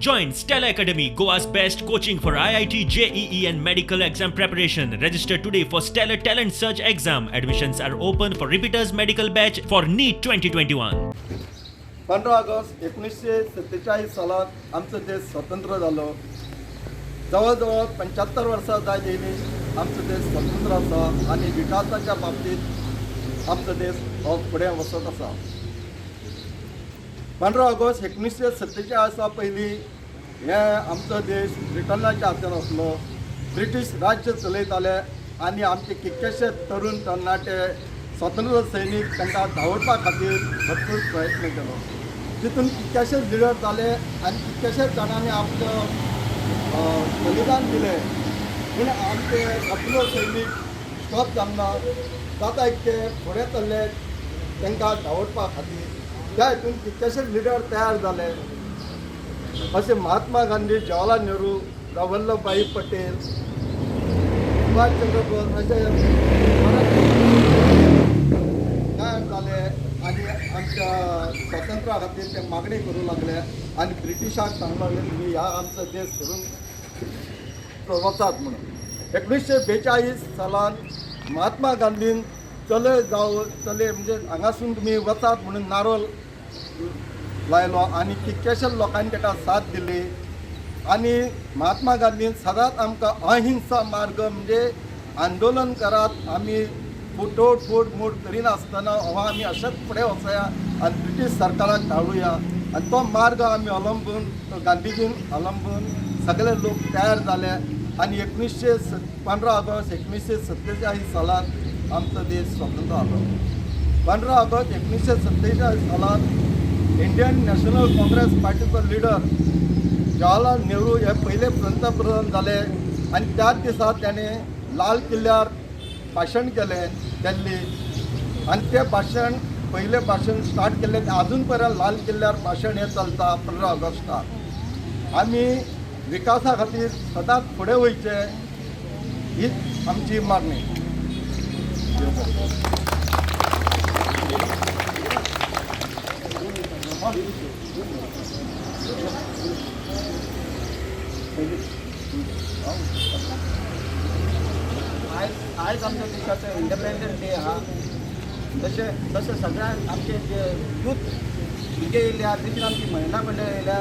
Join Stellar Academy, Goa's best coaching for IIT, JEE, and medical exam preparation. Register today for Stellar Talent Search exam. Admissions are open for repeaters medical batch for NEET 2021. 15 August 1947 सालांत आमचो देश स्वतंत्र जालो. जवळ जवळ 75 वर्सां जायत येयली आमचो देश स्वतंत्र आसा आनी विकासाच्या बाबतींत आमचो देश हो फुडें वचत आसा. 15 ऑगस्ट 1947 पयलीं हे आमचो देश ब्रिटनाच्या हातान आसलो. ब्रिटीश राज्य चलयताले आनी आमचे कितकेशे तरुण तरणाटे स्वतंत्र सैनीक तांकां धांवडपा खातीर भरपूर प्रयत्न केलो. तितून कितकेशेच लिडर जाले आनी कितकेशेच जाणांनी आपलो बलिदान दिलें. पूण आमचे स्वतंत्र सैनीक स्टॉप जावना, जाता इतके फुडें चल्ले तांकां धांवडपा खातीर. त्या हितून कितकेशेच लिडर तयार जाले, अशें महात्मा गांधी, जवाहरलाल नेहरू, वल्लभभाई पटेल, सुभाषचंद्र बोस अशे तयार जाले आनी आमच्या स्वातंत्र्या खातीर ते मागणी करूं लागले आनी ब्रिटिशांक सांगूंक लागले, तुमी ह्या आमचो देश सोडून वचात म्हणून. 1942 सालान महात्मा गांधीन चले जावं चले म्हणजे हांगासून तुमी वचात म्हणून नारो लायलो आनी कितकेशे लोकांनी ताका साथ दिली. आनी महात्मा गांधीन सदांच आमकां अहिंसा मार्ग म्हणजे आंदोलन करात, आमी तोड फोड मोड करिनासतना हो आमी अशेंच फुडें वचया आनी ब्रिटीश सरकाराक धाडुया. आनी तो मार्ग आमी अवलंबून, तो गांधीजीन अवलंबून सगळे लोक तयार जाले आनी 15 ऑगस्ट 1947 सालांत आमचो देश स्वतंत्र जालो. 15 ऑगस्ट 1947 सालांत इंडियन नॅशनल काँग्रेस पार्टीचो लिडर जवाहरलाल नेहरू हे पयले पंतप्रधान जाले आनी त्याच दिसा त्याणे लाल किल्ल्यार भाशण केलें दिल्ली. आनी तें भाशण, पयलें भाशण स्टार्ट केल्लें तें आजून पर्यंत लाल किल्ल्यार भाशण हें चलता. 15 ऑगस्टाक आमी विकासा खातीर सदांच फुडें वयचें हीच आमची मागणी. आयज आमच्या देशाचो इंडिपेंडंट डे आहा. तशें तशें सगळ्यांक आमचे जे यूथ भुरगे येयल्या, तेतून आमची महिला मंडळ येयल्या.